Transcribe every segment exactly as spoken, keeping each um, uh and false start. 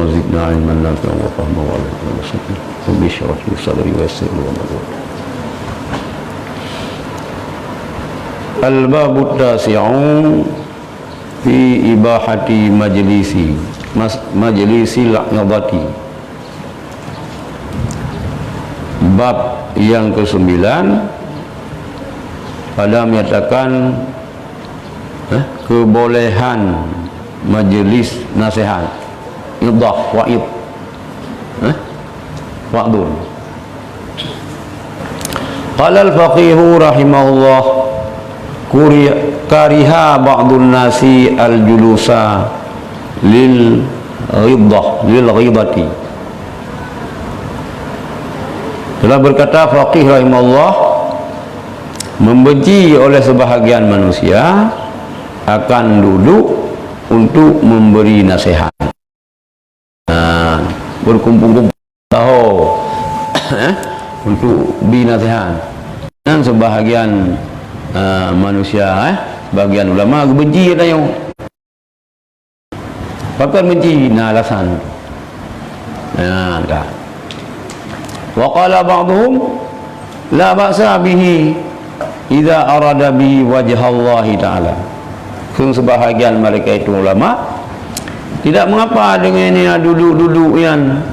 وزدنا علما نافعا وفهما وعلى كل شيء. رب اشرح لي صدري ويسر لي أمري. الباب التاسع في إباحة مجلس، مس-، مجلس العظة. Bab yang kesembilan pada menyatakan, eh, kebolehan majelis nasihat. Idhah, wa'id. Eh? Wa'dun. Qala al-faqihu rahimahullah, kuri-, kariha ba'dun nasi al-julusa lil ghidhah, lil ghidhati. Telah berkata faqih rahimahullah, membenci oleh sebahagian manusia akan duduk untuk memberi nasihat. Ha, berkumpul-kumpul tahu, eh, untuk beri nasihat. Dan sebahagian, eh, manusia, eh, bagian ulama geubenci tanyoe. Pakon benci, na alasan. Nah, dah. Wa qala ba'dhum, "La ba'sa bihi idza arada bihi wajhallahi ta'ala." Kheun sebahagian mereka itu ulama, tidak mengapa dengan yang duduk-duduk nyan,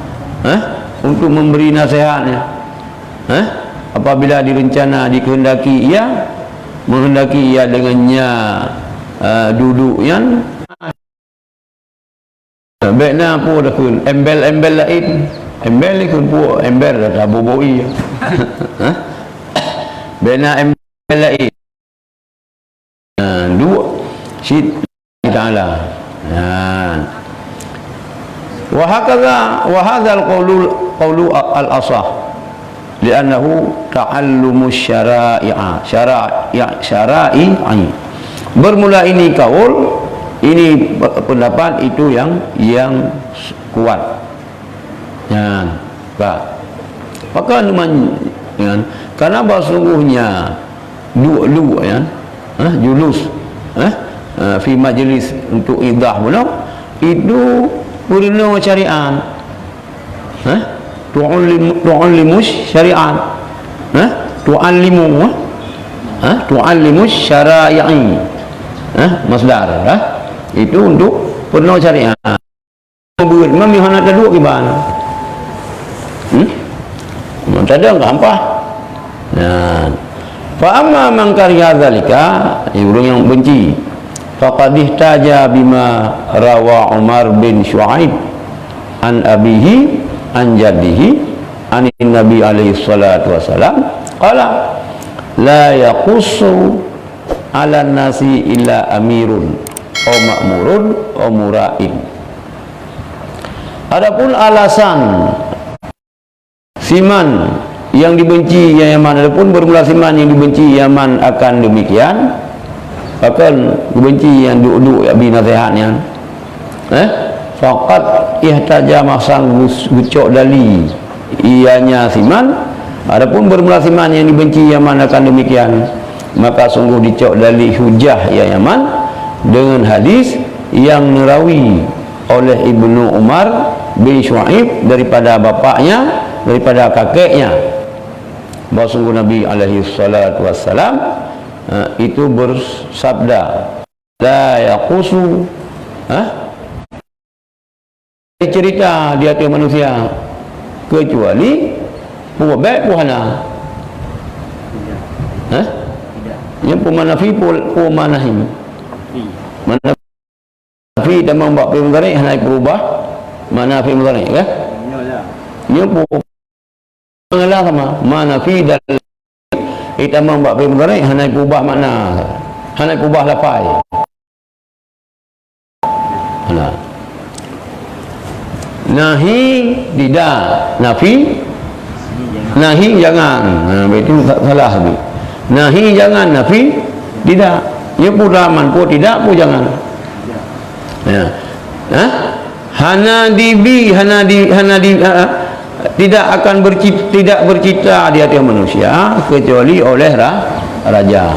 eh, untuk memberi nasihatnya. Eh, apabila direncana, dikehendaki ia, menghendaki ia dengannya, eh, duduk nyan, bèk na peue takheun, embel-embel laén. Embel ni kheun peue, embel dah taboh-boh ie. Hah? Bèk na embel laén. Ha, duek cit Taala. Ha. Wa hakadha, wa hadzal qaulu, qaulu al-asah. Li'annahu ta'allumu syara'i'a, syara'i-, syara'i. Bermula ini kaul, ini pe-, pendapat itu yang, yang kuat. Nyan, ka. Maka numan, nyan, karena bahwa sungguhnya duek-duek, ya, ha, julus, ha, ha, fi majlis untuk idah bunoe, itu peurunoe syariat. Ha? Tu'allim-, tu'allimu syariat. Ha? Tu'allimu, ha? Tu'allimu syara'i. Ha? Masdar, ha? Itu untuk peurunoe syariat. Beuet, mami hana taduek kiban. Hmm? Mantadang ka ampah. Nah. Fa amma man kariha dzalika, ureueng nyang benci. Faqad ihtaja bima rawa Umar bin Syu'aib an abihi an jaddihi anin Nabi alaihi salatu wasalam qala, "La yaqussu 'alan nasi illa amirun, au ma'murun, au mura'in." Adapun alasan siman yang dibenci Yaman, adapun bermula siman yang dibenci Yaman akan demikian, akan dibenci yang duek-duek bri nasihat nyan. Eh? Faqad ihtaja, masa geucok dali ianya siman. Adapun bermula siman yang dibenci Yaman akan demikian, maka sungguh dicok dali hujah ia Yaman dengan hadis yang neurawi oleh Ibnu Umar bin Syu'aib daripada bapaknya, daripada kakeknya, bahwa sungguh Nabi alaihi salatu wassalam, eh, itu bersabda, "La yaqusu," ha? Cerita di ateueh manusia, kecuali peue bèk peue hana. Ha? Nyan peue ma nafi, peue, peue ma nahi. Ma nafi tamong bak fi'il mudhari' hana peurubah makna fi'il mudhari', kan? Nyan peue Masalah sama, ma nafi dan itamong bak fi'il mudhari' hana peubah makna, hana peubah lafai. Nah. Nahi tidak, nafi, nahi jangan. Nah, itu sa-, salah tu. Nahi jangan, nafi tidak. Nyo peue laman, peue tidak, peue jangan. Ya. Hah? Hana dibi, hana di, hana di, ha, ha, tidak akan berci-, tidak bercitra di ateueh manusia kecuali oleh ra-, raja.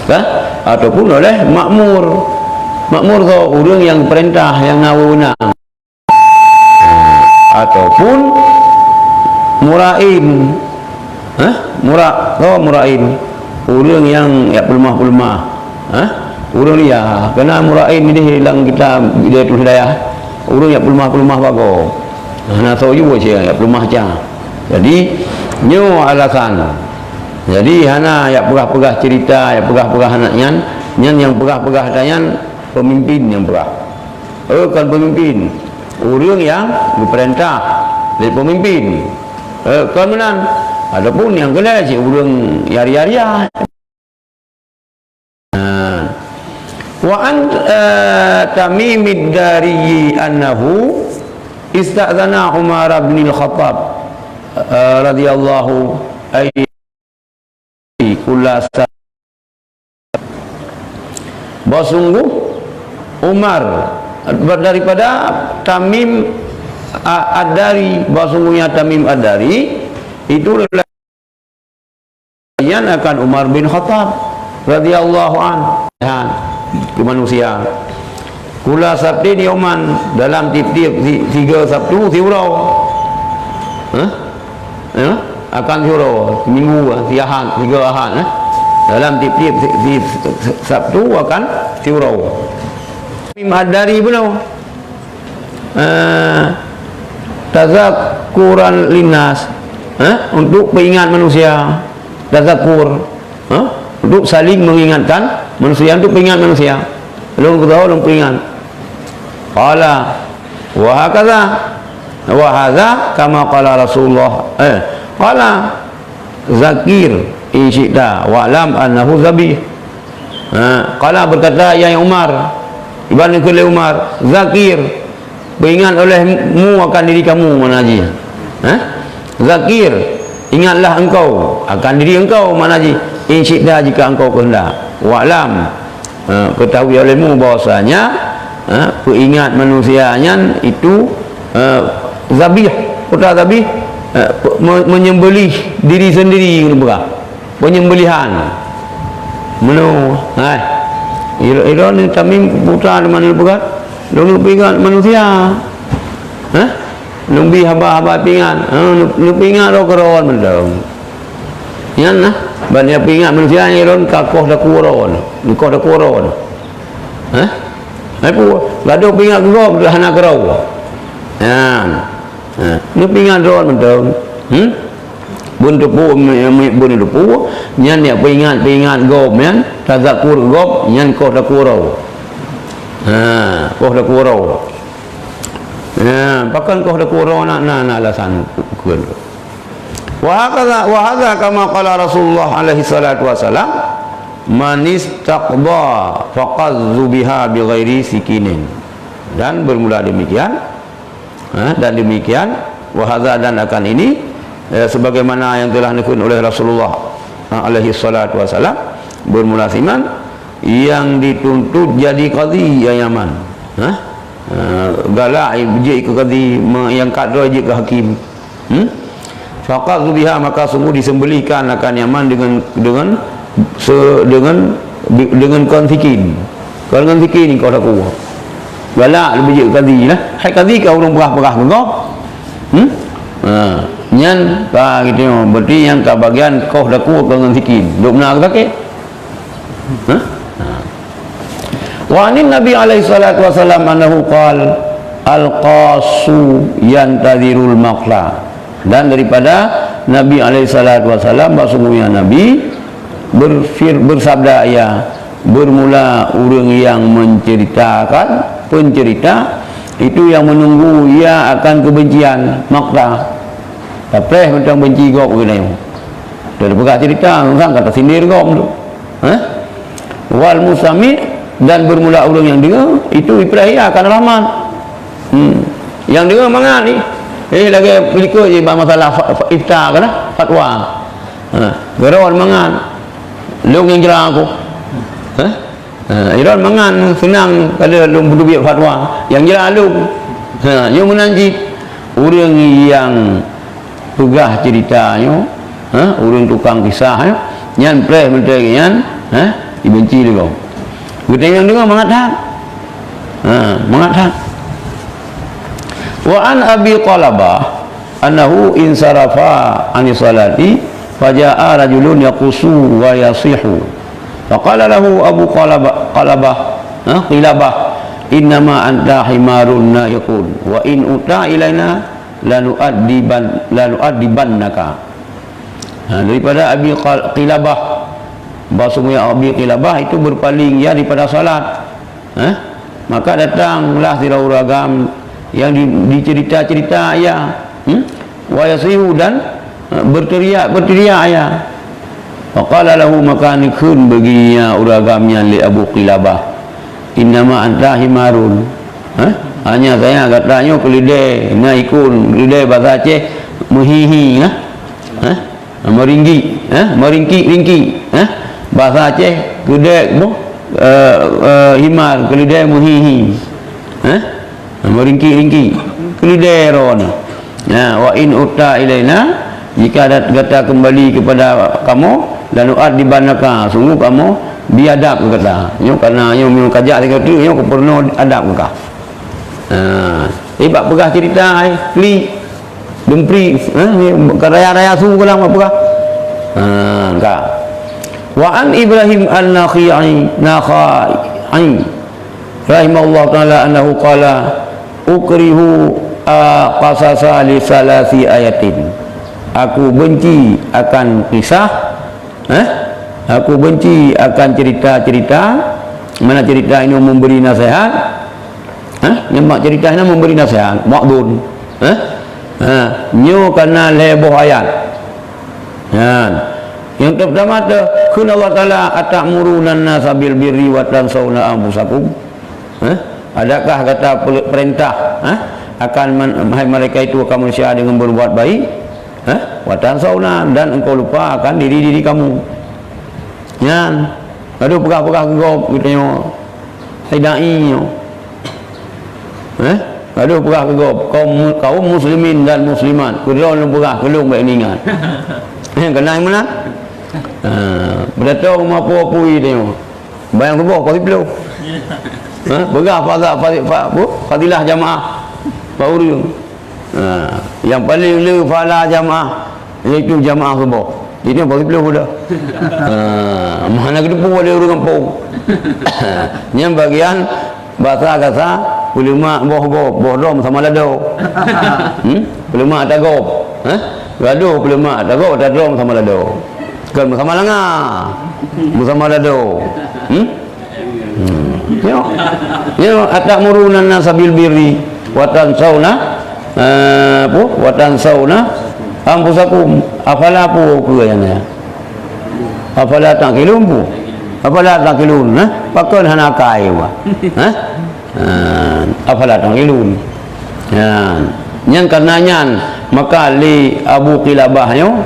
Kan? Ataupun oleh makmur. Makmur tu ureueng nyang peurintah, nyang na wewenang. ataupun mura'in. Hah? Mura-, oh, mura'in. Ureuëng nyang yak peuleumah-peuleumah. Hah? Ureuëng ria. Keunan mura'in nideh lam kitab Bidayatul Hidayah. Ureuëng yak peuleumah-peuleumah bagoe. Hana soe jua sia yak peuleumah sia. Jadi, nyoe alasan. Jadi, hana yak peugah-peugah cerita, yak peugah-peugah aneuk nyan. Nyan nyang peugah-peugah aneuk nyan pemimpin nyang peugah. Eh, kon pemimpin. Ureuëng nyang geupeurintah lé pemimpin. Eh, kon meunan. Ataupun nyang keulhèe cit ureuëng ria-ria. Ha. Wa an, eh, Tamimid Dari annahu ista'zana Umar bin Khattab, eh, radhiyallahu, ai, kulla sa-, bahwa sungguh Umar, daripada Tamim A-, Ad-Dari, bahwa sungguhnya Tamim Ad-Dari itu nyan akan Umar bin Khattab radhiyallahu an. Ya, ke manusia. Kulla sabtin yauman, dalam tiep-tiep si-, siga Sabtu siuroe. Hah? Ya, akan siuroe, minggu, si Ahad, siga Ahad, eh. Dalam tiep-tiep si-, si-, Sabtu akan siuroe. Imam dari bunoe. Eh, tazakkuran linnas, eh, untuk peuingat manusia. Tazakkur, eh, untuk saling mengingatkan manusia, untuk peuingat manusia. Lôn keudroe, lôn peuingat. Qala, wa hakadha, wa hadza kama qala Rasulullah. Eh, qala, zakir in syi'ta, wa'lam annahu zabih. Ha, qala, berkata ia Umar, iban kheun lé Umar, zakir, peuingat olehmu akan diri kamu, makna jih. Ha? Zakir, ingatlah engkau akan diri engkau, makna jih, in syi'ta, jika engkau kehendak. Wa'lam, ha, ketahui olehmu bahwasanya, ha, peuingat manusia nyan itu, ha, zabih, kata zabih, ha, pe-, me-, menyembelih diri sendiri, keuneuk peugah. Penyembelihan. Meunoe, hai. Iro-, iro ni Tamim putra di mana peugah? Lôn peuingat manusia. Hah? Lôn bi haba-haba peuingat. Ha, lôn, lôn peuingat roh keudroe mantong. Nyan nah, ban nyang peuingat manusia nyan lôn ka koh daku droe. Koh daku droe. Hah? Hai pu, gadoh peuingat keu gob hana keudroe. Nyan. Ha, lôn peuingat droe mantong. Hmm? Bun teupeu, mi-, mi-, bun teupeu, nyan nyang peuingat-peuingat gob nyan, tazakkur gob, nyan koh daku droe. Ha, koh daku droe. Ha, pakon koh daku droe na, na, na alasan keu. Wa hakadha, wa hadza kama qala Rasulullah alaihi salatu wasalam, "Man istaqdha faqad dzubiha bi ghairi sikinin." Dan bermula demikian, Ha, dan demikian, wa hadza, dan akan ini, eh, sebagaimana yang telah neukheun oleh Rasulullah, ha, alaihi salatu wasalam, bermula siman, yang dituntut jadi kadhi nyang nyaman. Ha? Ha, galak jeuet keu kadhi, me-, nyang kat droe jeuet keu hakim. Hmm? Faqad dzubiha, maka sungguh disembelihkan akan nyang nyaman dengan, dengan se-, dengan, dengan kon sikin. Kon dengan sikin koh daku. Galak leubeh jeuet kadhi lah. Hai kadhi ka ureueng peugah-peugah keu gob. Hmm? Ha, nyan ka gitu, berarti nyang ka bagian koh daku kon dengan sikin. Dok na sakét. Ha? Ha. Wa anin Nabi alaihi salatu wasallam annahu qal, "Al-qassu yantazirul maqta." Dan daripada Nabi alaihi salatu wasallam, bahwa sungguhnya Nabi berfir-, bersabda ia, bermula ureueng yang menceritakan, pencerita, itu yang menunggu ia akan kebencian, maqta. Tapreh mantong benci gob keunoe. Dah dipeugah cerita, kan kata sindir gob tu. Ha? Wal mustami', dan bermula ureueng nyang deungoe, itu ipreh ia akan rahmat. Hmm. Nyang deungoe mangat ni. Eh, lagèe likot je bak masalah fa-, fa-, ifta kan, fatwa. Ha, geuron mangat. Lôn nyang jra aku. Ha? Ha, iron mangat seunang kada lôn peuteubiet fatwa. Nyang jra lôn. Ha, nyoe meunan cit. Ureueng nyang peugah cerita nyoe, ha, ureueng tukang kisah nyoe, nyan preh meuntée nyan, ha, dibenci lé gob. Geutanyoe deungoe mangat that. Ha, mangat that. Wa an Abi Qalabah annahu insarafa anis salati, faja'a rajulun yaqussu wa yasihu. Faqala lahu Abu Qalabah, Qalabah, ha, Qilabah, "Innama anta himarun nahiqun, wa in utta ilaina lanu'addiban-, lanu'addibannaka." Ha, daripada Abi Qal-, Qilabah. Bahasa Abi Qilabah itu berpaling ia daripada salat. Ha? Maka datanglah sidroe ureueng agam yang di-, dicerita-cerita ia. Hmm? Wa yasihu dan, ha, berteriak-berteriak ia. Faqala lahu, maka neukheun bagi ia ureueng agam nyan lé Abu Qilabah, "Innama anta himarun." Ha? Hanya saja gata nyoe keuleudée, nahiqun, keuleudée bahasa Aceh meuhi-hi, ha? Ha? Meuringgi, ha? Meuringki-ringki, ha? Bahasa Aceh keuleudée boh, eh, eh, himar, keuleudée meuhi-hi. Ha? Meuringki-ringki. Keuleudée droeneuh. Nah, "Wa in utta ilaina," jika dat-, gata kembali kepada kamoe, "lanu'addibannaka," sungguh kamoe biadab keu gata. Nyoe karena nyoe meunyoe kajak sigoe teuk, nyoe keupeureunoe adab keu ka. Ha, eh, bak peugah cerita, eh, klik, dumpri, eh, ni bukan raya-raya su keulang bak peugah. Ha, ka. Wa an Ibrahim An-Nakha'i, Nakha'i, rahimahullah taala annahu qala, "Ukrihu a qasasa li salasi ayatin." Aku benci akan kisah, eh? Aku benci akan cerita-cerita. Mana cerita ini memberi nasihat? Eh? Nyemak cerita ini memberi nasihat. Ma'dun. Eh? Ha, nyoe kana lhée boh ayat. Nyan. Yang pertama tu, kheun Allah Taala, "Atamuruna nasa bil birri wa tansawna anfusakum?" Eh? Adakah gata pe-, perintah, eh, akan man-, hai mereka itu akan manusia dengan berbuat baik, eh? Wa tansawna, dan engkau lupa akan diri-diri kamu. Nyan. Gadoh peugah-peugah keu gob geutanyoe. Hai dai nyoe. Eh? Gadoh peugah keu gob, kaum mu-, kaum muslimin dan muslimat. Keu droe lôn peugah, keu lôn bék ingat. Eh, keunan meunan? Ha, beudatong meuapui-apui tanyoe. Bayang suboh, pukul siplôh. Ha? Peugah fadha-, fadhi-, fa-, apa? Fadilah jamaah. Bak ureueng. Ha, nyang paleng le fala jamaah, iaitu jamaah suboh. Jadi pukul siplôh dah. Ha, mana keudeupu ada ureueng gampông. Nyan bagian bahasa kasa, peulemak boh gob, boh dom sama lado. Hmm? Peulemak ata gob. Ha? Gadoh peulemak ata gob, ata dom sama lado. Kan bersama langa. Bersama lado. Hmm? Hmm. Yo. Yo, atamuruna nasa bil birri wa tansawna, eh, apa? Wa tansawna anfusakum. Afala apa ke yang ni? Afala taqilun pu? Afala taqilun, nah? Pakon hana akai, wah. Hah? Ha, afala taqilun. Ha, nyan karena nyan, maka lé Abu Qilabah nyoe,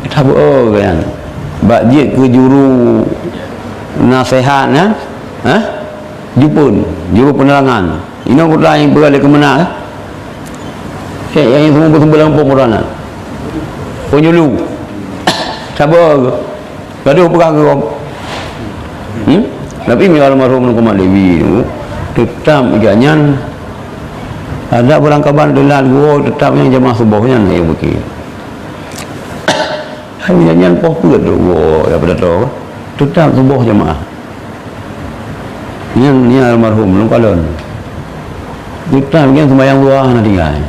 tabu-, oh, kan. Bak jeuet keu juru nasihat, ha? Ha? Jupeuen, juru penerangan. Inoe kuta nyang peugah lé keumeuna, ha? Cek nyang semua beuseubelah gampông kuta na. Penyulu. Sabar. Gadoh peugah keu gob. Hmm? Tapi mi almarhum Teungku Mat Dewi tu, teutap gobnyan ada barangkaban teulat geuwoe, teutap nyang jamaah suboh nyan nyang beuki. Hai nyan poh peuet tu geuwoe, ya pada tu. Teutap suboh jamaah. Nyan, nyan almarhum lôn kalon. Teutap nyan sembahyang luwa hana tinggai.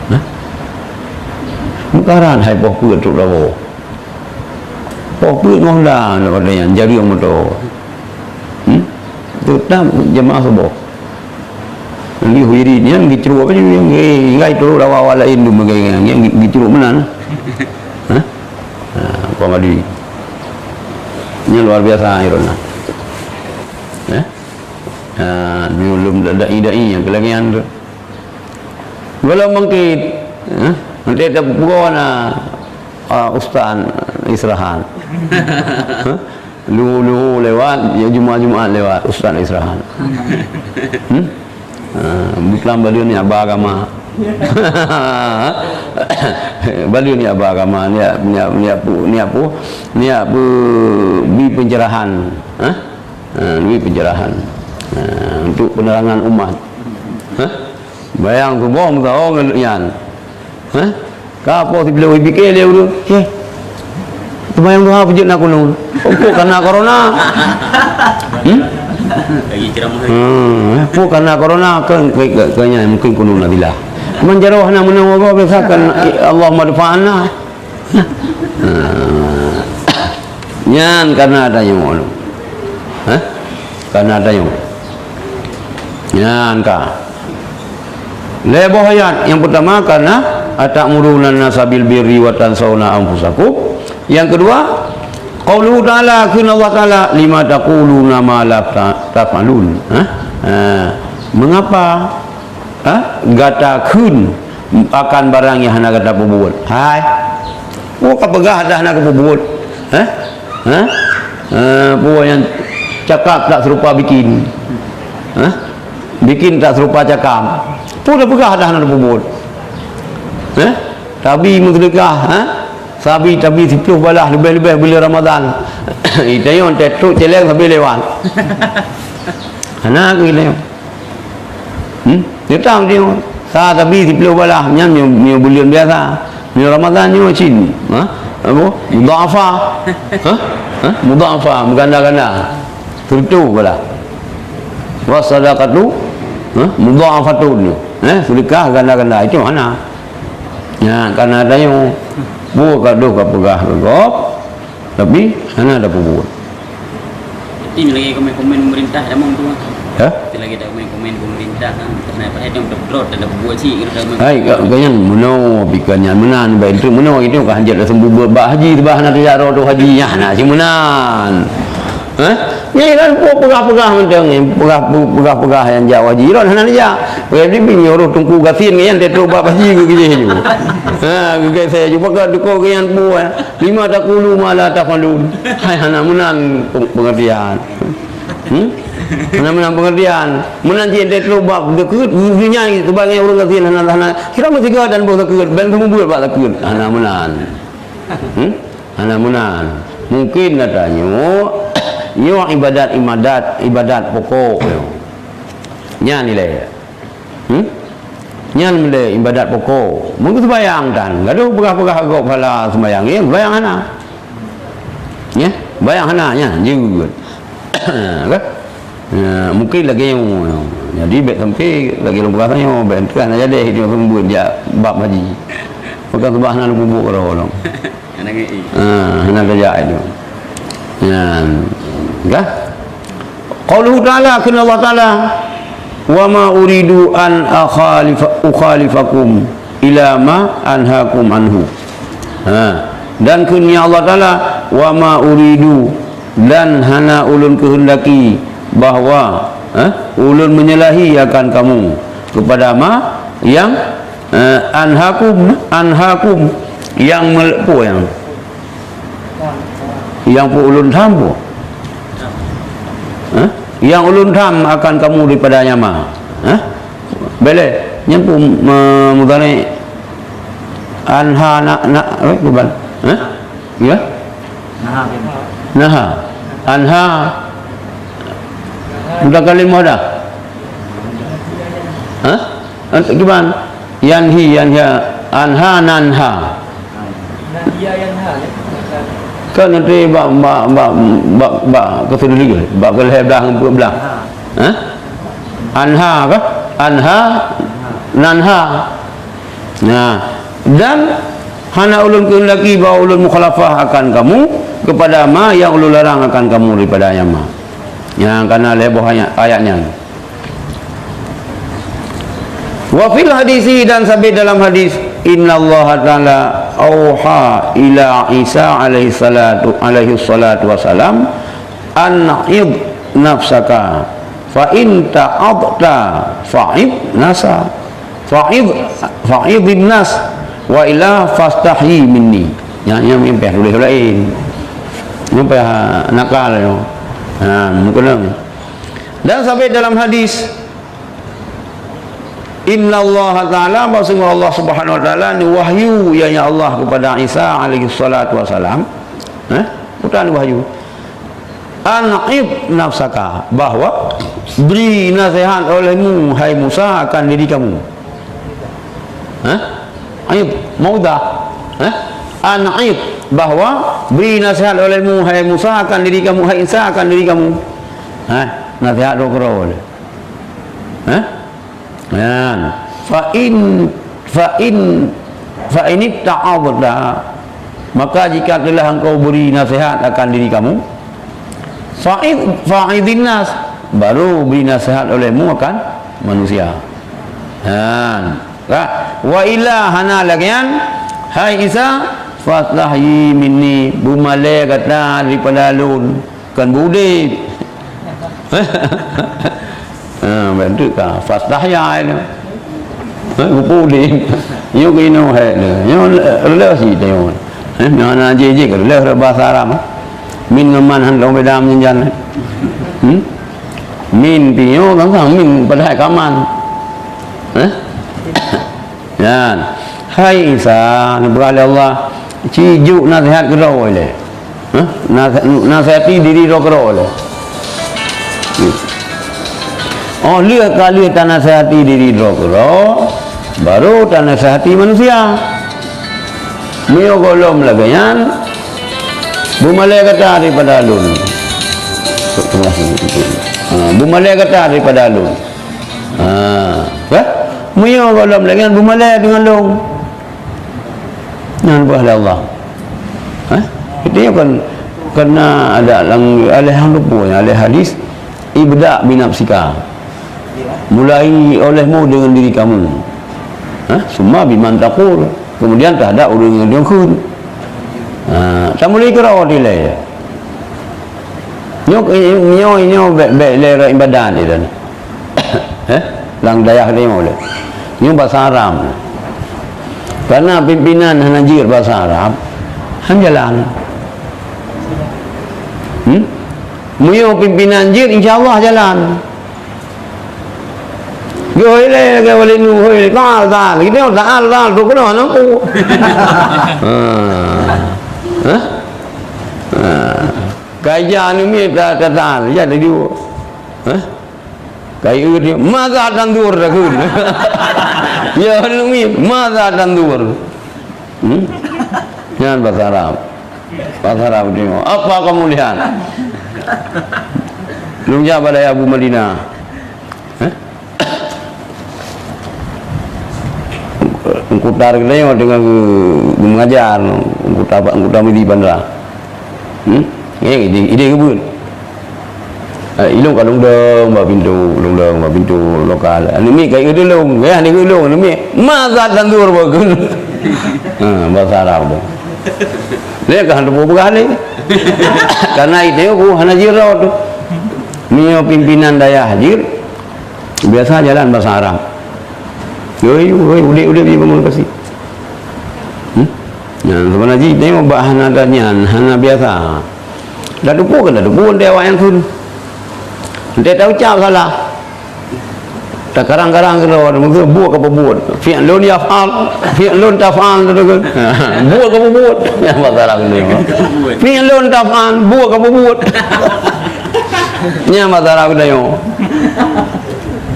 Nah. Meukarat hai poh peuet tu lawoe. Poh peuet ngon Honda na pada nyan, jareueng moto. Hmm? Teutap jamaah suboh. Li Huiri nyan geucrok apa je, ngai, ngai turun lawan awak laén tu megai nyan, nyan geucrok meunan. Ha? Ha, Puang Adi. Nyan luar biasa irona. Ha? Ha, nyoe lom dai-dai nyang keulangian tu. Golom bangkit, eh, nanti ada pukul na, ah, Ustaz Israhan. Hah? Luhu-luhu lewat, ya Jumaat-Jumaat lewat Ustaz Israhan. Hmm? Ah, bukan balik ni abah agama. Balik ni abah agama, ni, ni, ni apa, ni apa, ni apa, bi pencerahan. Hah? Ah, bi pencerahan. Ah, untuk penerangan umat. Hah? Bayang tuboh meusaho ngon nyan. Hah? Ka po sibloh pike lé ureueng. Eh. Teumayang duha peujeuet na kunong. Pue kana corona. Hmm? Lagi ceramah. Hmm, pue kana corona kan ke, ke, ke nyan mungkin kunong nabilah. Cuman jaroe hana meunang gob biasa kan, Allahumma dfa'anna. Nah, nyan kana tanyoe. Hah? Kana tanyoe. Nyan ka. Lhèe boh ayat. Nyang peutama kana, "Atamuruna nasa bil birri wa tansawna anfusakum." Nyang keudua, qauluhu ta'ala, kheun Allah Ta'ala, "Lima taquluna ma la ta-, taf'alun." Hah? Ha, mengapa Ha? Gata kheun akan barang nyang hana gata peubuet. Hai. Peue ka peugah dah hana geupeubuet? Ha? Ha? Eh, peue nyang cakap tak serupa bikin. Ha? Bikin tak serupa cakap. Peue dah peugah dah hana geupeubuet? Ha? Tabi meuseudeukah, ha? Sabi tabi siploh balah leubeh-leubeh buleuen Ramadhan. Itanyong tetrok celeng sabe lewat. Hana keu itanyong. Hmm? Nyoe tam teuh. Sa tabi siploh balah, nyan nyoe, nyoe buleuen biasa. Nyoe Ramadhan nyoe cit. Ha? Apa? Mudha'afa. Ha? Ha? Mudha'afa, meuganda-ganda. Sireutoh balah. Was sadaqatu, ha? Mudha'afatun nyoe. Eh, seudeukah ganda-ganda. Itu hana. Nyan, kana tanyoe. Peue ka deuh ka peugah keu gob. Tapi hana tapeubuet. Tapi lagi komen-komen pemerintah dah mang tu. Ha? Tapi lagi ada komen-komen pemerintah kan. Terus naik perhatian untuk drop dan buat sih kita. Hai, ka, ka nyan meunoe, pike nyan meunan, baik tu meunoe, itu ka hanjat dah sembuh buat bak haji, sebab hana tu jaroe tu haji, nyan hana si meunan. Ha? Nyan kan peugah-peugah mantong ni, peugah, peugah-peugah nyang jak haji, ron hana dijak. Peugah ni nyuruh Teungku Gasien nyan, dia trok bak haji ke kerja tu. Ha, ke saya cuba ke duko ke nyan buat. Lima taqulu ma la taf'alun. Hai, hana meunan pe-, pengertian. Hmm? Hana meunan pengertian. Meunan cit teutroh bab zakeuet, nyan sebagai ureueng gasien hana, hana. Kira meusiga dan boh zakeuet, ban seumeubeuet bak zakeuet. Hana meunan. Hmm? Hana meunan. Mungkin na tanyoe, nyoe ibadat, ibadat, ibadat pokok nyoe. Nyan nilai. Hmm? Nyan lé ibadat pokok. Meunyoe seumayang tan, gadoh peugah-peugah gob pahala seumayang, ya, seumayang hana. Ya, seumayang hana, nyan jeuet. Kan? Ya, mungkin lagèe nyoe. Jadi, bèk sampai lagèe lôn peugah nyoe, bèk entah hana jadi hidup seumeubeuet jak bab haji. Bukan sebab hana lôn peubuet keudroe lom. Hana ngai. Ha, hana tajak itu. Nyan. Kah? Qauluhu ta'ala, kheun Allah Ta'ala, "Wa ma uridu an akhalifa-, ukhalifakum ila ma anhakum anhu." Ha. Dan kheun Allah Ta'ala, "Wa ma uridu," dan hana ulôn keuhendaki bahwa, ha, ulôn menyalahi akan kamu kepada ma yang Eh, anhakum, anhakum, nyang mel-, peue nyang? Nyang peue ulôn tham peue? Eh? Nyang ulôn tham akan kamu daripada nyama. Eh? Bèk lé, nyan peue me-, mudhari'? Anha na, na, eh, bukan? Eh? Ya? Naha. Naha. Anha. Mutakalim mudah. Hah? Ant-, gimana? Yanhi, yanha. Anha, nanha. Kan nanti bak, bak, bak, bak, bak kesudah lagi. Bak kelhèe blah, ngon peuet blah. Hah? Anha kah? Anha, nanha. Nah, dan hana ulôn keuhendaki bahwa ulôn mukhalafah akan kamu kepada ma yang ulôn larang akan kamu daripada nyama. Nyang kana lhèe boh ayat, ayat nyan. Wa fil hadisi, dan sabit dalam hadis, innallaha ta'ala auha ila Isa alaihi salatu, alaihi salatu wassalam, "An'id nafsaka, fa in ta'adta fa'id nasa, fa'id, fa'idin nas, wa illa fastahyi minni." Nyang, nyang meumpeh tuléh laén. Meumpeh nakal nyoe. Ha, meukeunong. Dan sabit dalam hadis, innallaha ta'ala, bahwasanya Allah Subhanahu wa Ta'ala ni wahyu, ianya Allah kepada Isa alaihi salatu wasalam. Eh? Bukan wahyu. "An'id nafsaka," bahwa beri nasihat olehmu, hai Musa, akan diri kamu. Hah? Aib, maudah. Hah? An'id, bahwa beri nasihat olehmu, hai Musa, akan diri kamu, hai Isa, akan diri kamu. Hah? Nasihat droe keudroe. Hah? Nyan. Fa in, fa in, fa in itta'adhta, maka jika telah engkau beri nasihat akan diri kamu, fa'id, fa'idhin nas, baru beri nasihat olehmu akan manusia. Nyan. Ka. Wa illa, hana lagèe nyan, hai Isa, fastahyi minni, beumalèe gata daripada lôn. Kan beudeb. Ha, bantuk ka. Fastahya itu. Ha, geupeudeb. Nyoe keunoe hai tu. Nyoe reuloh cit nyoe. Ha, nyoe hana jih-jih reuloh bahasa Arab. Min ngon man han dong beda meunyan. Hmm? Min pih nyoe kan min padahai ka man. Ha? Nyan. Hai Isa, neupeugah lé Allah, ci juk naseuhat keudroe lé. Hah? Nas-, naseuhati diri droe keudroe lé. Oh lheueh ka lheueh tanaseuhati diri droe keudroe, baru tanaseuhati manusia. Meunyoe gohlom lagèe nyan, beumalèe gata daripada lôn. Ha, beumalèe gata daripada lôn. Ha, bah? Meunyoe gohlom lagèe nyan beumalèe deungon lôn. Nyan bah lé Allah. Ha? Itu kan karena ada lam, ada hal luput, ada hadis, "Ibda binafsika." Mulai olehmu dengan diri kamu. Ha? Summa biman taqul. Kemudian terhadap orang yang dikheun. Ha, tamulai keudroe dilèe. Nyoe, nyoe, nyoe bèk, bèk lé rot ibadat itu. Eh? Lam dayah Timur lé. Nyoe bahasa Arab. Karena pimpinan hana jeuet bahasa Arab, han jalan. Hmm? Meunyoe pimpinan jeuet, insya Allah jalan. Geuhôi lé lagèe Walid Nuh, hôi lé, ta'al, ta'al. Kita ta'al, ta'al, tu kena nampu. Ha. Ha? Ha. Kaja anu miet ta, ta, ta'al, ya tadi. Ha? Kai eu dia, "Maza tanzur?" takheun. Ya anu miet, "Maza tanzur?" Hmm? Nyan bahasa Arab. Bahasa Arab tengok. Apa kamu lihat? Lôn jak bak dayah Abu Madinah. Eh? Engkuta geutanyoe teungoh geu-, geumengajar, engkuta, engkuta Midi Bandar. Hmm? Eh, idéh, idéh keubeuen. Eh, ilôn ka lôn dong bak pintoe, lôn dong bak pintoe lokal. Aneuk miet ka eu lôn, eh, aneuk miet lôn, aneuk miet, "Maza tanzur?" bak kheun. Ha, bahasa Arab tu. Lé ka hana teupeue peugah lé. Karena itu ku hana jiro tu. Nyoe pimpinan dayah jih biasa jalan bahasa Arab. Oi, oi, udép-udép jih komunikasi. Hmm? Nah, sebenarnya jih tengok bak hana ada nyan, hana biasa. Dah tupu kan dah tupu, entah awak yang kun. Entah tahu ucap salah. Takarang-karang keudroe, mungkin buet ka peubuet. Fi'lun yaf'al, fi'lun taf'al, tu kan. Buet ka peubuet. Ya, masalah kena. Fi'lun taf'al, buet ka peubuet. Ya, masalah kena.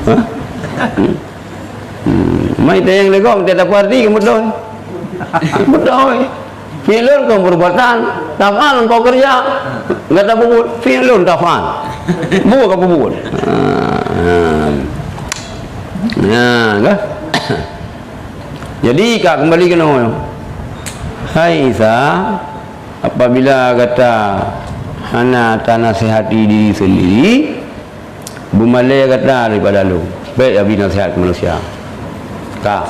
Ha? Hmm. Mai tayang legom, tiada parti, kemudian. Beutôi. Fi'lun kon perbuatan, taf'al engkau kerja. Gata peubuet, fi'lun taf'al. Buet ka peubuet. Ha, ha. Nah, kan? Jadi, ka kembali keunoe. Hai Isa, apabila gata hana tanasihati diri sendiri, beumalèe gata daripada lôn. Bèk abi naseuhat keu manusia. Ka.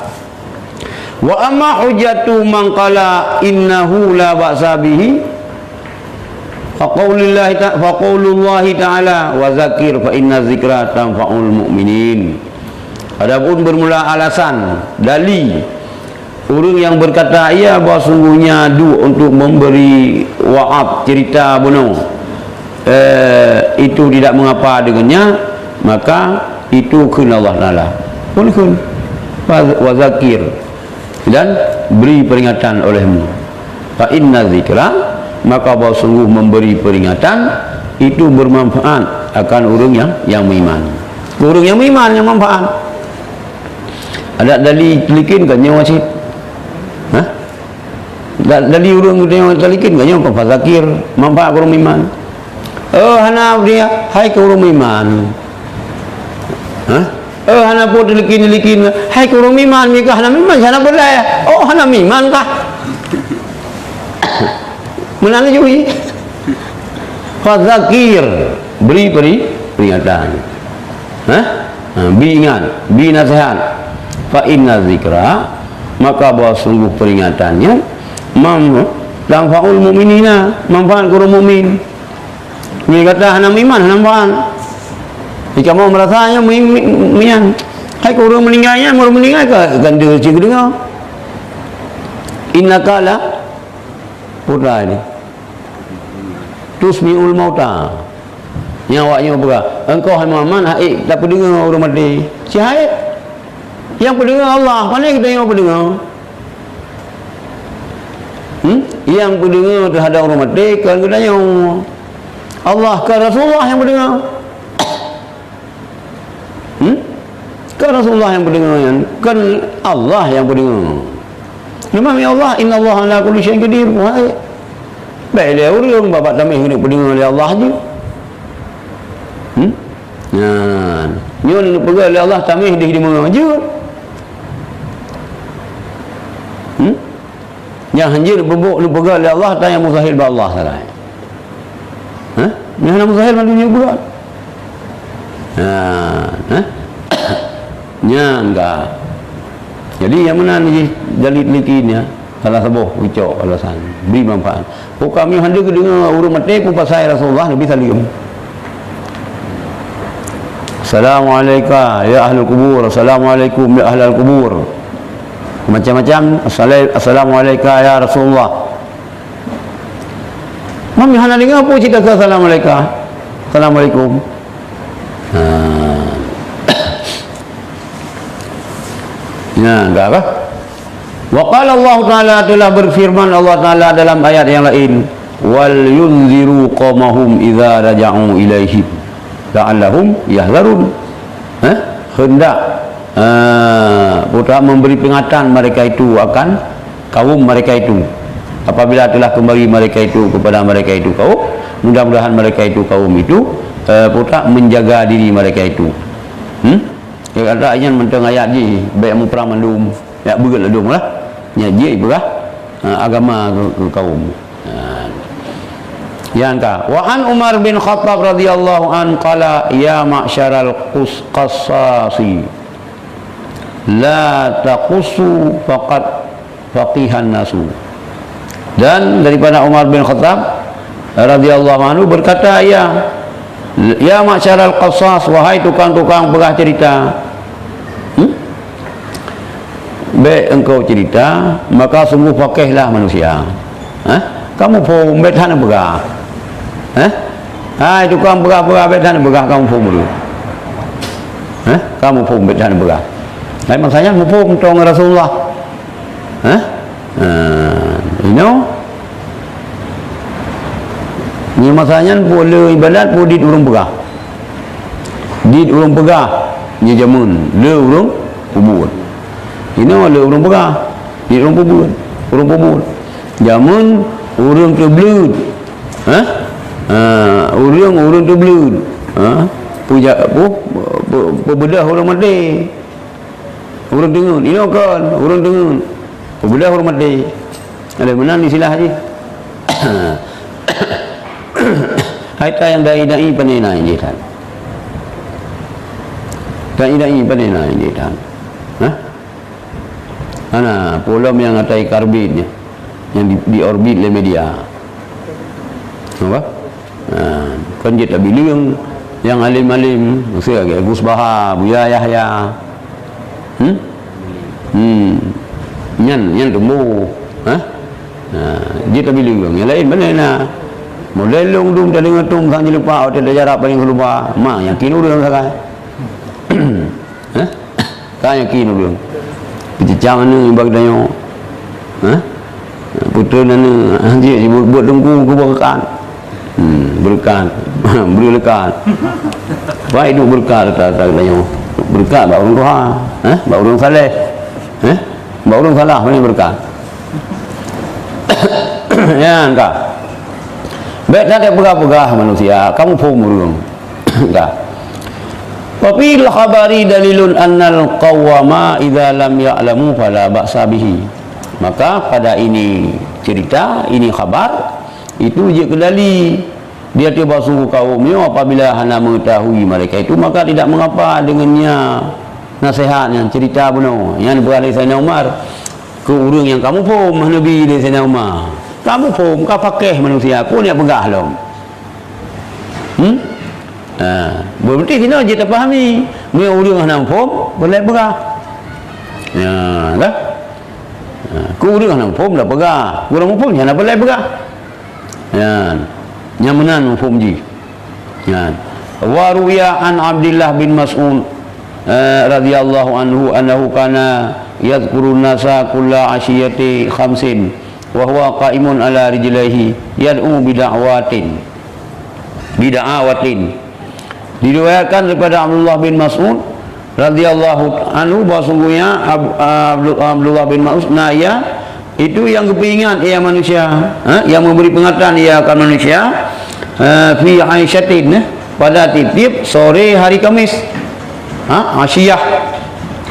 Wa amma hujjatu man qala innahu la ba'sa bihi, fa qaulillahi ta-, fa qaulullahi ta'ala, "Wa dzakir fa inna dzikra tanfa'ul mu'minin." Adapun bermula alasan, dali, ureuëng yang berkata, "Iya, bahwa sungguhnya duek untuk memberi wa'ad, cerita bunoe, eh, itu tidak mengapa dengannya," maka itu kheun Allah Taala. Pun kheun, "Wa, wa dzakir," dan beri peringatan olehmu. "Fa inna dzikra," maka bahwa sungguh memberi peringatan, itu bermanfaat akan ureuëng nyang, nyang meuiman. Keu ureuëng nyang meuiman nyang manfaat. Adak dali teulikén ka nyoe cit. Hah? Da-, dali ureuëng nyang teulikén ka nyoe ka fazakir, manfaat keu ureuëng meuiman. Oh, hana dia, hai keu ureuëng meuiman. Hah? Oh, hana po teulikén-teulikén. Hai keu ureuëng meuiman, mika hana meuiman, hana boleh. Oh, hana meuiman kah? Meunan jui. Fazakir, beri peri-, peringatan. Hah? Ha, bi ingat, bi nasihat. Fa inna zikra, maka bahwa sungguh peringatannya, mam-, tanfa'ul mu'minina, manfaat keu ureuëng mukmin. Meunyoe gata hana meuiman, hana manfaat. Jika mau merasa nyan mui-, mui-, meuiman. Hai keu ureuëng meuninggai nyan, ureuëng meuninggai ka ganda cit geudeungoe. Innaka la, peue teuma ini. Tusmi'ul mauta. Nyan awak nyoe peugah, "Engkau hai Muhammad, haiek tapeudeungoe ureuëng maté." Ci haiek. Nyang peudeungoe Allah, pane geutanyoe peudeungoe? Hmm? Nyang peudeungoe teuhadap ureuëng maté kon geutanyoe. Allah, kon Rasulullah nyang peudeungoe. Hmm? Kon Rasulullah nyang peudeungoe nyan, kon Allah nyang peudeungoe. Leumah mi Allah, "Innallaha ala kulli syai'in qadir." Wahai, bèk lé ureuëng babah taméh keuneuk peudeungoe lé Allah jeuet. Hmm? Nyan, nyoe neupeugah lé Allah taméh dih di meungoe jeuet. Hmm? Nyang hanjeuet peubuet neupeugah lé Allah, tan nyang mustahil bak Allah sagai. Hah? Nyang hana mustahil bak donya buat. Ha, hah? Nyan ka. Jadi, nyang meunan jih dalil teliti nyan, salah saboh ucok alasan, beri manfaat. Kok kami hana geudeungoe ureuëng maté peupasai Rasulullah, Nabi saleuem. "Assalamualaika ya ahlul kubur, assalamualaikum ya ahlal kubur." Macam-macam, "Assala-, assalamualaika ya Rasulullah." Mami hana deungoe peue cit ka assalamualaika. Assalamualaikum. Ha. Nah, enggak apa? Wa qala Allah Ta'ala, telah berfirman Allah Ta'ala dalam ayat yang lain, "Wal yunziru qaumahum idza raja'u ilaihim la'allahum yahzarun." Eh? Hendak, eh, putra memberi peringatan mereka itu akan kaum mereka itu. Apabila telah kembali mereka itu kepada mereka itu kaum, mudah-mudahan mereka itu kaum itu, eh, putra menjaga diri mereka itu. Hmm? Ya kata nyan mantong ayat jih, bèk muprang mandum. Yak beuet ladum lah. Nya jih peugah, ha, agama keu, keu kaum. Ha. Nyang ka. Wa an Umar bin Khattab radhiyallahu an qala, "Ya ma'syaral qus-, qassasi, la taqussu faqad faqihan nasu." Dan daripada Umar bin Khattab radhiyallahu anhu berkata, "Ya, ya ma'syaral qassas, wahai tukang-tukang peugah cerita." Hmm? Bèk engkau cerita, maka sungguh faqihlah manusia. Hah? Kamu phom bèk hana peugah. Hah? Hai tukang peugah-peugah bèk hana peugah, kamu phom dulu. Hah? Kamu phom bèk hana peugah. Hai masa nyan muphom tong Rasulullah. Hah? Ha, inoe. Nyoe masa nyan peue le ibadat peue dit ureuëng peugah. Dit ureuëng peugah, nyoe jameun le ureuëng peubuet. Inoe le ureuëng peugah, dit ureuëng peubuet, ureuëng peubuet. Jameun ureuëng teubleuet. Hah? Ha, ureuëng, ureuëng teubleuet. Ha? Puja-, pu-, pu-, peubeudôh ureuëng maté. Ureuëng teungeut, inoe kon, ureuëng teungeut. Peubeudôh ureuëng maté. Ada meunan istilah jih. Hai ta nyang dai-dai pane na jih tan. Dai-dai pane na jih tan. Hah? Hana, peue lom nyang atai karbit nyan, nyang di, di orbit lé media. Apa? Ha, kon jeuet tabileueng nyang alim-alim, maksud lagèe Gus Baha, Buya Yahya. Hmm? Hmm. Nyan, nyan tumboh. Ha? Ha, jeuet tabileueng. Nyang laén bagaimana? Model lôn dum tadeungoe tum sang jilupa, watèe tajarap paléng keuluwa. Ma, yakin ureueng sagai. Hah? Ka yakin ureueng. Peucicang aneuk bak tanyoe. Hah? Peutrön aneuk, hanjeuet jibuet-buet teungku keu beureukatan. Hmm, beureukat. Beureukat. Baik duek beureukat, kata, kata, kata nyoe. Beureukat bak ureuëng tuha, eh? Bak ureuëng saleh. Eh? Bak ureuëng salah banyak beureukat. Ya, entah. Baik, tak ada peugah-peugah manusia, kamu phom ureuëng. Entah. Wa fil khabari dalilun annal qawama idza lam ya'lamu fala ba'sa bihi. Maka pada ini cerita, ini khabar, itu jeuet keu dali. Di ateueh bahwa sungguh kaum nyoe apabila hana mengetahui mereka itu, maka tidak mengapa dengannya nasihat nyan, cerita bunoe. Nyan peugah lé Saidina Umar keu ureuëng nyang kamu phom, Nabi lé Saidina Umar. Kamu phom, ka fakih manusia, peue nyang peugah lom. Hmm? Ha, berarti sinoe jeuet tapahami. Meunyoe ureuëng hana phom, boleh peugah. Ya, dah? Ha, keu ureuëng hana phom dah peugah. Ureuëng phom hana boleh peugah. Nyan. Nyan meunan muphom jih. Nyan. Wa ruwiya an Abdullah bin Mas'ud, eh, radhiyallahu anhu annahu kana yadhkurun nasa kulla asyiyati khamsin wa huwa qaimun ala rijlaihi yad'u bida'watin. Bida'awatin. Diriwayatkan daripada Abdullah bin Mas'ud radhiyallahu anhu bahwa sungguhnya Ab-, Abdu-, Abdullah bin Mas'ud na ia itu yang geupeuingat ia manusia, ha, yang memberi peringatan ia akan manusia, eh, fi aisyatin, eh, pada tiep-tiep sore hari Kamis. Ha, asyiyah.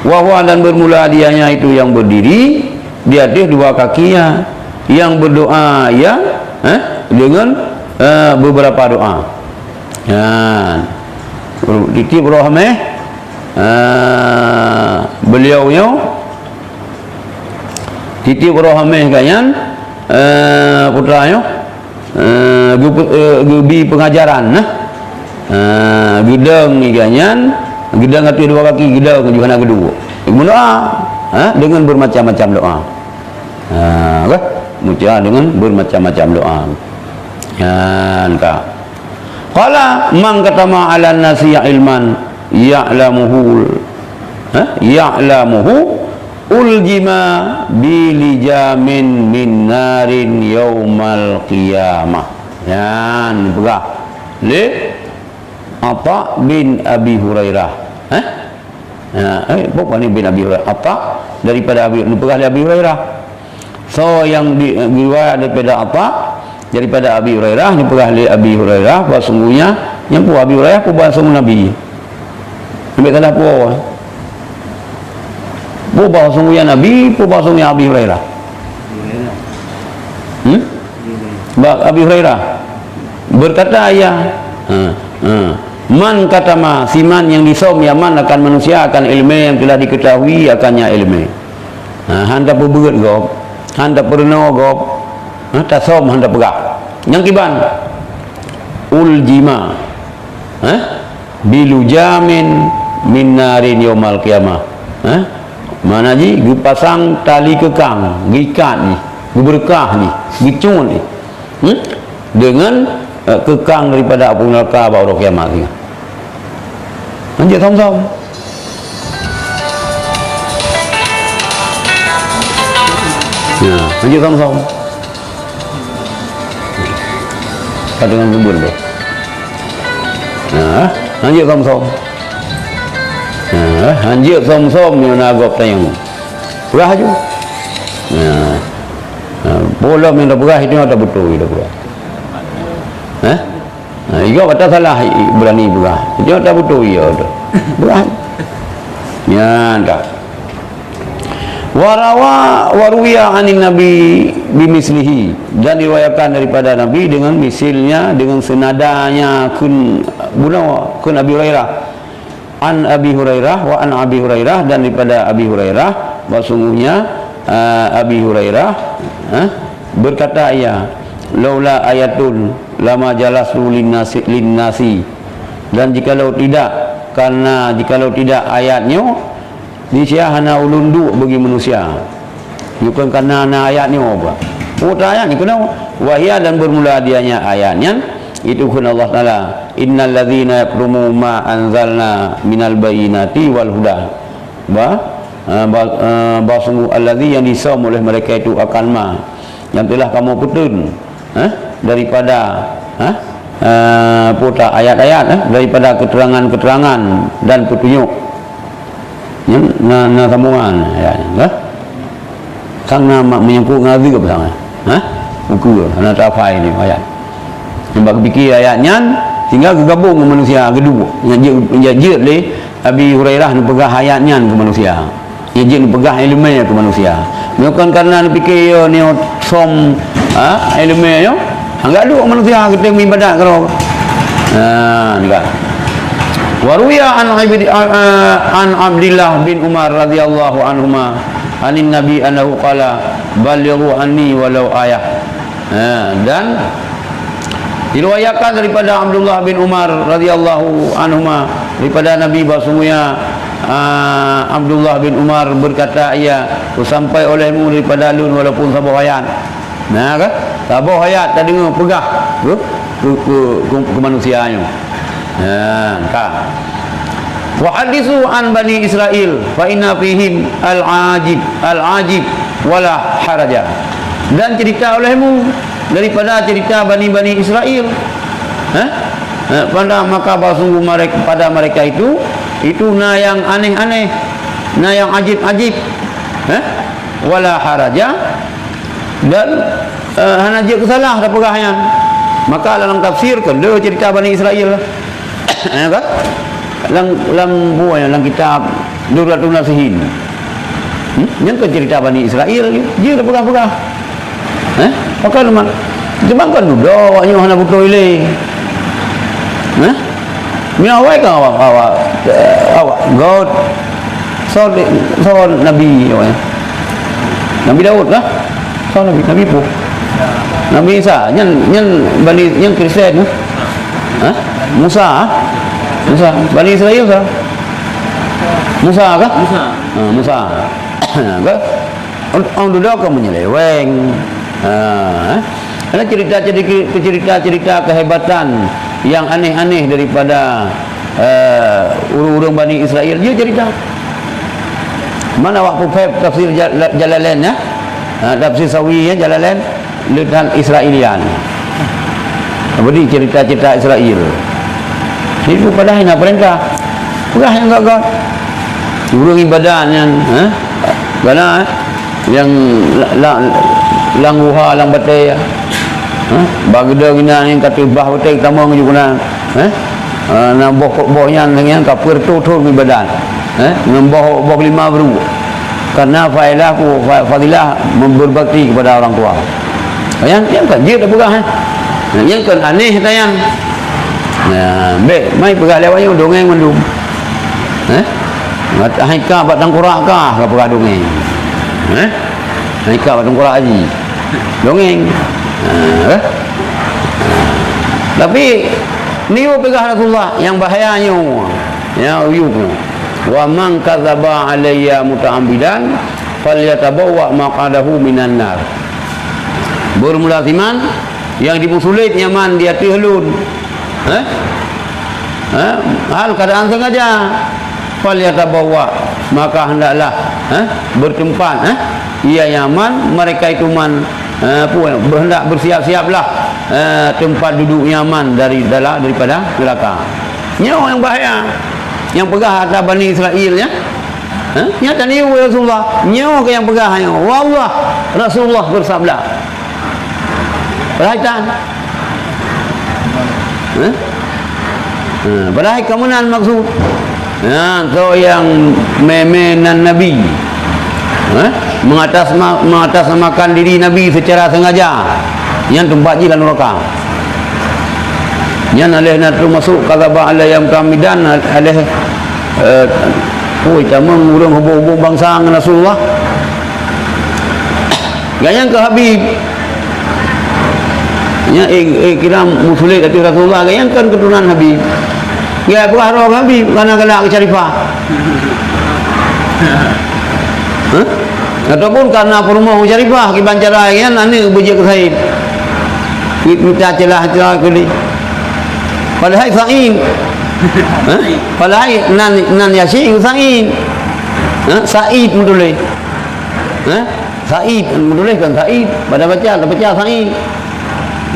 Wa huwa, dan bermula dianya itu yang berdiri di atas dua kakinya, yang berdoa ia, eh, dengan, eh, beberapa doa. Nyan. Tiep-tiep roh hameh, eh, beliau nyoe, tiep-tiep roh hameh gobnyan, eh, putra nyoe, eh, geupe-, eh, geubi pengajaran, nah. Eh, geudong gobnyan, geudong ateueh dua kaki, geudong juga hana geuduek. Meudoa, eh, dengan bermacam-macam doa. Ha, kan? Muja dengan bermacam-macam doa. Nyan ka. Qala man katama 'alan nasi ilman ya'lamuhu, ha? Ya'lamuhu uljima bilijamin min narin yaumal qiyamah. Nyan peugah lé Atha bin Abi Hurairah. Ha? Ha, eh, bukan bin Abi Hurairah. Atha daripada Abi, neupeugah lé Abi Hurairah. So yang di, riwayat daripada Atha daripada Abi Hurairah, neupeugah lé Abi Hurairah bahwa sungguhnya nyang peue Abi Hurairah peue bahwa sungguh Nabi. Ambil salah peue. Peue bahwa sungguhnya Nabi, peue bahwa sungguhnya Abi Hurairah. Hmm? Bak Abi Hurairah. Berkata ia, ha, ha. Man katama, siman yang disom ia man akan manusia akan ilmu yang telah diketahui akannya ilmu. Ha, han tapeubeut gob, han tapeurunoe gob, ha, tasom han tapeugah. Nyang kiban, uljima, ha, bilujamin min narin yaumal qiyamah. Ha? Mana ji geupasang tali keukang, geuikat ji, geubeureukat ji, geucut ji. Hmm? Dengan, eh, keukang daripada api neraka bak uroe kiamat nyan. Hanjeuet som-som. Ya, hanjeuet som-som. Ka deungon keubon tu. Nah, hanjeuet som-som. Nah, hanjeuet som-som nyoe na gob tanyong. Peugah aju. Nah. Nah, peue lom nyang tapeugah itu nyang tabeutôi tapeugah. Hah? Nah, igob ata salah i-, berani peugah. Itu nyang tabeutôi iya tu. Peugah. Nyan ka. Wa rawa, wa ruwiya anin Nabi bimislihi, dan diriwayatkan daripada Nabi dengan misilnya, dengan senadanya, kheun bunoe, kheun Abi Hurairah. An Abi Hurairah, wa an Abi Hurairah, dan daripada Abi Hurairah, bahwa sungguhnya, ah, Abi Hurairah, ah, berkata ia, "Laula ayatun lama jalastu linnasi, linnasi." Dan jikalau tidak, karena jikalau tidak ayat nyoe, niscaya hana ulôn duek bagi manusia. Nyoe kon kana na ayat nyoe bah. Peue ayat nyoe keunoe? Wahya, dan bermula dianya ayat nyan, itu kheun Allah Taala, "Innal ladzina yaktumu ma anzalna minal bayyinati wal huda." Bah, eh, bah, eh, bah sungguh alladzi yang disom oleh mereka itu akan ma yang telah kamu peutreun, eh, daripada, eh, eh, puta ayat-ayat, eh, daripada keterangan-keterangan dan petunjuk. Nyan na, na sambungan ayat nyan, kan? Sang na ma-, menyangkut ngon azeueb sang, eh? Ha? Buku, na tafai ni ayat. Sebab keupike ayat nyan, sehingga geugabong ngon manusia, geuduek. Nyang jeuet, nyang jeuet lé Abi Hurairah neupeugah ayat nyan keu manusia. Nyang jeuet neupeugah iéleumé keu manusia. Meunyoe kon karena neupike yo nyoe som, ha, iéleumé nyoe, anggap duek manusia geutem ibadat keudroe. Ha, ni kan. Wa ruwiya an Ibni, an, an Abdillah bin Umar radhiyallahu anhuma, anin Nabi annahu qala, "Ballighu anni walau ayah." Ha, dan diriwayatkan daripada Abdullah bin Umar radhiyallahu anhuma, daripada Nabi, bahwasungguhnya, ah, Abdullah bin Umar berkata, ia, "Kusampai olehmu daripada lôn walaupun saboh ayat." Nah, kan? Saboh ayat tadeungoe peugah ke, ke, ke, ke, ke manusia nyoe. Nah, ka. "Wa haditsu an Bani Israil, fa inna fihim al-ajib, al-ajib, wala haraja." Dan cerita olehmu daripada cerita Bani-Bani Israil. Hah? Eh, pada maka bahwa sungguh mereka, pada mereka itu, itu na yang aneh-aneh, na yang ajib-ajib. Hah? Wala haraja, dan, eh, hana jeuet keu salah tapeugah nyan. Maka dalam tafsir kan, le cerita Bani Israel. Ya kan? Lam, lam buah, lam kitab Durratun Nasihin. Hmm? Nyan kan cerita Bani Israel, jeuet tapeugah-peugah. Eh? Maka leumah. Cuma kan dudoe awak nyoe hana beutôi lé. Eh? Meunyoe awai kan awak, awak, eh, awak göt. Soe, soe nabi awak nyan? Nabi Daud kah? Soe nabi? Nabi peue? Nabi Isa. Nyan, nyan Bani, nyan Kristen. Hah? Musa, ah? Musa. Bani Israel soe? Musa kah? Musa. Ha, Musa. Kah? Ong, ong dudoe ka menyeleweng. Ha, eh? Ada cerita-cerita, cerita-cerita kehebatan yang aneh-aneh daripada, eh, ureueng-ureueng Bani Israel. Jeuet cerita. Mana awak peuphém tafsir Ja-, Jalalain, ya? Ha, tafsir Sawi, ya, Jalalain. Leutan Israelian. Beri cerita-cerita Israel. Itu padahai na perintah. Peugah nyang gak-gak. Ureueng ibadat nyan, eh? Gana, eh? Nyang la-, la-, lam guha, lam batée, eh? Bak geude inan nyang ka teuh bah batée tamong ju keunan, eh? Ah, na boh, boh nyan, nyan ka peureutôh thon ibadat. Eh, ngon boh, boh lima bru. Karena faedah ku, fa-, fadilah mem-, berbakti kepada orang tua. Nyan, nyan kan jeuet tapeugah, eh. Nyan kan aneh ata nyan. Nah, bèk, mai peugah lé awak nyoe dongeng mandum. Eh? Hai ka bak tangkurak kah ka peugah dongeng. Eh? Hai ka bak tangkurak haji. Dongeng. Ha, eh? Tapi, nyoe peugah Rasulullah, nyang bahaya nyoe. Ya, uyup nyoe. "Wa man kadzaba alayya muta'ammidan, falyatabawwa maq'adahu minan nar." Beurmula siman, nyang jimusulet nyaman di ateueh lôn. Eh? Eh? Hal keadaan sengaja. "Falyatabawwa," maka hendaklah, eh, bertempat, eh, ia nyaman, mereka itu man, eh, pu-, berhendak bersiap-siaplah, eh, tempat duduk nyaman dari dalam, daripada neraka. Nyoe nyang bahaya. Nyang peugah ata Bani Israel, ya. Eh? Nyan taniyu Rasulullah. Nyoe keuh nyang peugah nyoe. Wallah, Rasulullah bersabda. Padahai tan. Eh? Ha, padahai ka meunan maksud. Ha, soe nyang mè-mè nan Nabi. Eh? Mengatas-, mengatasnamakan diri Nabi secara sengaja. Nyan teumpat jih lam nuraka. Nyan aléh na teumasok kadzaba alayya muta'ammidan, aléh, eh, oi, tamong ureueng hubung-hubung bansa ngon Rasulullah. Gobnyan keu Habib. Nya, eh, eh, kira musulet ateueh Rasulullah, gobnyan kan keuturonan Habib. Ya, buah roh Habib, karena galak keu Syarifah. Hah? Ataupun karena peurumoh Syarifah, kiban cara nyan aneuk beujeuet keu Said. Mi-, mita celah-celah keu lé. Padahai Said. Hah? Padahai nan, nan Yasin Said. Hah? Said meutuléh. Hah? Said, meutuléh kan Said, pada baca, tabaca Said.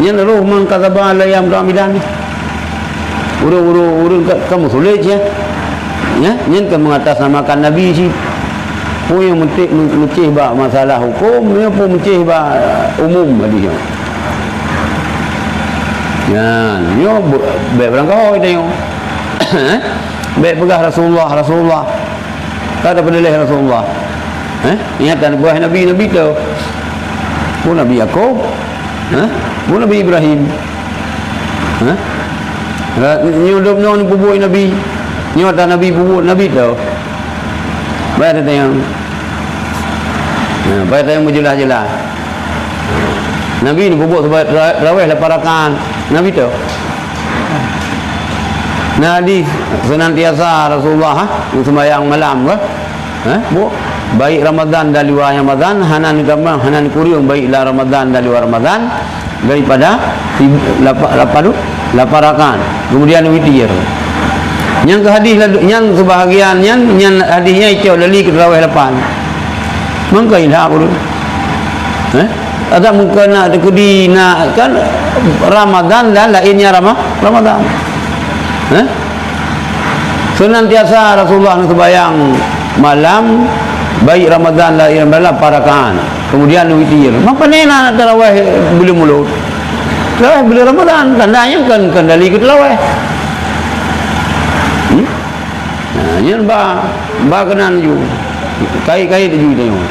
Nyan roh man kadzaba alayya muta'ammidan. Ureuëng-ureuëng, ureuëng ka, ka meusulet, ya. Ya, nyan ka mengatasnamakan Nabi cit. Peue nyang meuti-, meu-, meucéh bak masalah huköm, nyoe peue meucéh bak umum tadi nyoe. Nyan, nyoe be-, bék beurangkaho geutanyoe. Bék peugah Rasulullah, Rasulullah. Ka tapeudeuléh Rasulullah. Eh? Ingat, tapeugah Nabi, Nabi teuh. Peue Nabi Yakub? Eh? Peue Nabi Ibrahim? Eh? Ra-, nyoe dum nyoe peubuet Nabi. Nyoe ata Nabi peubuet, Nabi teuh. Bayar teuh nyang. Nah, bayar teuh nyang meujeulaih-jeulaih. Nabi ni peubuet seuba-, tra-, tarawih lapan rakaat. Nabi teuh. Na hadis senantiasa Rasulullah, ha, seumayang malam ke? Ha? Bu, baik Ramadan dan luar Ramadan, hana neutamah, hana neukureueng baik lam Ramadan dan luar Ramadan daripada si-, lapa-, lapa tu? Lapan rakaat. Kemudian witir. Nyang keu hadis ladu-, nyang seubahagian nyan, nyan hadisnya icok lali keu tarawih lapan. Mangkai dah ureuëng. Eh? Ada mungkin nak teukeudi nak kan Ramadan dan lainnya Rama-, Ramadan. Eh? Senantiasa Rasulullah neuseumbahyang malam, baik Ramadan lain Ramadan lapan rakaat. Kemudian witir. Maka ni nak tarawih belum mulut. Tarawih belum Ramadan, tandanya kan kendali ke tarawih. Hmm? Nah, nyan ba, ba keunan ju. Kait-kait ju tengok.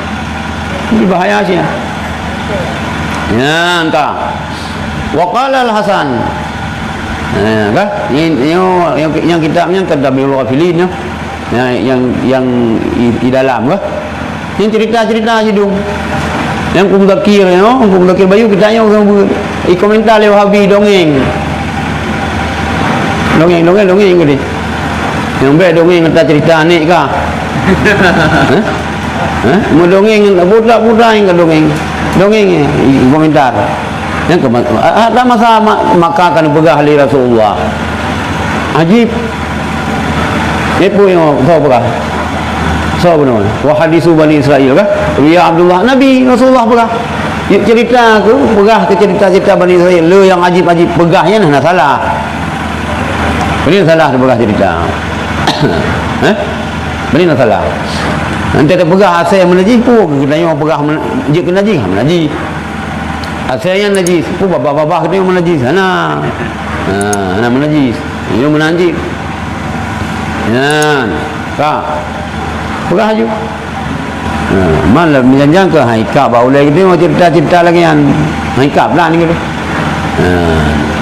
Ini bahaya sih. Ya, entah. Wa qala Al-Hasan. Ha, ka? Ni, nyoe, nyang, nyang kitab nyan kan Tabiul Ghafilin, ya. Nyang, nyang, nyang i, i dalam, ka? Nyang cerita-cerita sidung. Nyang Kum Zakir, ya, Kum Zakir Bayu kita nyang sama buat. I komentar lé Wahabi dongeng. Dongeng, dongeng, dongeng ke dia? Nyang baik dongeng kata cerita ni ka? Hah? Hah? Mau dongeng, buta-buta yang ke dongeng. Dongeng, ya, i komentar. Nyang ke ma-, ah, ah, tak masa ma-, maka akan peugah lé Rasulullah. Ajib. Ibu yang kau peugah. Soe bunoe? Wa haditsu Bani Israil kah? Ruya Abdullah, Nabi Rasulullah peugah. Yuk cerita ke, peugah ke cerita-cerita Bani Israil. Le nyang ajib-ajib peugah nyan hana salah. Bani salah teupeugah cerita. Eh? Bani salah. Nanti ada peugah asai meunajih, peue geutanyoe peugah men-, jeuet keu najih, ha, meunajih. Asai nyan najih, peue babah-babah geutanyoe meunajih? Hana. Ha, hana meunajih. Nyoe meunajih. Nyan. Ka. Peugah laju. Ha, man la meujanjang keu hai kab bak ulée geutanyoe cerita-cerita lagée nyan. Hai kab lah ni geutanyoe. Ha,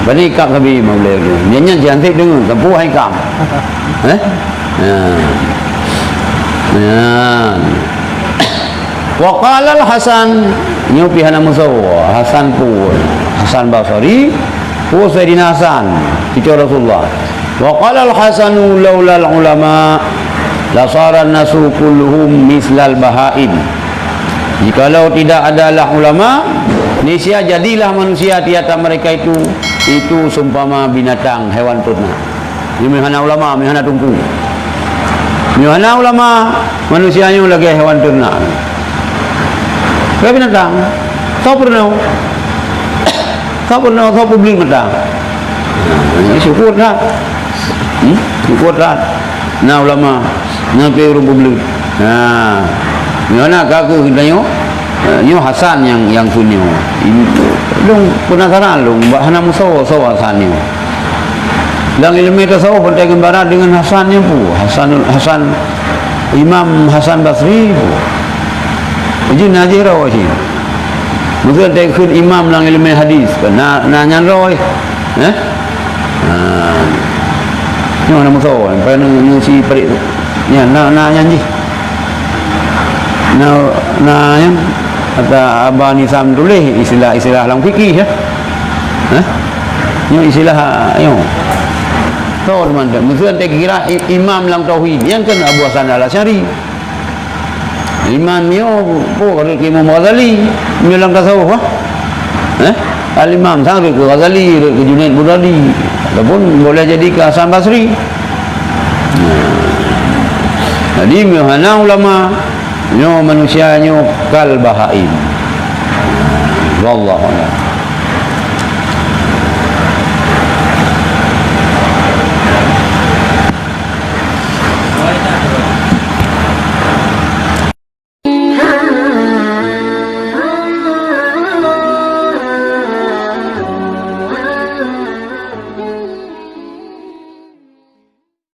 bani kab sabe bak ulée geutanyoe. Nyan, nyan si Ansib deungoe, sapeue hai kab. Eh? Ha. Nyan. Wa qala Al-Hasan, nyoe pih hana meusawa, Hasan peue? Hasan Basri, peue Saidina Hasan, cucu Rasulullah. Wa qala Al-Hasanu laulal ulama, lasaran nasu kulluhum mislal bahaim. Jikalau tidak adalah ulama, niscaya jadilah manusia di atas mereka itu, itu seumpama binatang, hewan ternak. Nyoe meuhana ulama, meuhana teungku. Meuhana ulama, manusia nyoe lagée hewan ternak. Lagée binatang. Soe peurunoe? Soe peurunoe, soe publik mata? Nah, syukur that. Hmm? Syukur that. Na ulama, na pih ureuëng publik. Nah, meuhana ka keu geutanyoe. Eh, nyoe Hasan nyang, nyang sunyoe. Ini, lôn penasaran lôn, bak hana meusawa-sawa Hasan nyoe. Lam ileumé tasawuf, Pantai Gembara deungon Hasan nyoe peue? Hasan, Hasan, Imam Hasan Basri peue? Jih na jih roh jih. Mungkin teukeun imam lam ileumé hadis, na, na nyan roh. Eh? Ha. Nyoe na meusawa, pai nyoe si parit. Nyan, na, na nyan jih. Na, na nyan, kata Aba Nisam tuléh istilah-istilah lam fikih, ya. Hah? Nyoe istilah, nyoe. Tahu teman-teman, mungkin tak kira i-, imam lam tauhid, yang kan Abu Hasan Al-Asy'ari. Imam nyoe, po, rot keu Imam Ghazali, nyoe lam tasawuf, ha? Eh? Al-Imam sang rot keu Ghazali, rot keu Junaid Baghdadi. Ataupun boleh jadi keu Hasan Basri. Nah. Jadi, meuhana ulama, nyoe manusia nyoe kal bahaim. Wallahu a'lam.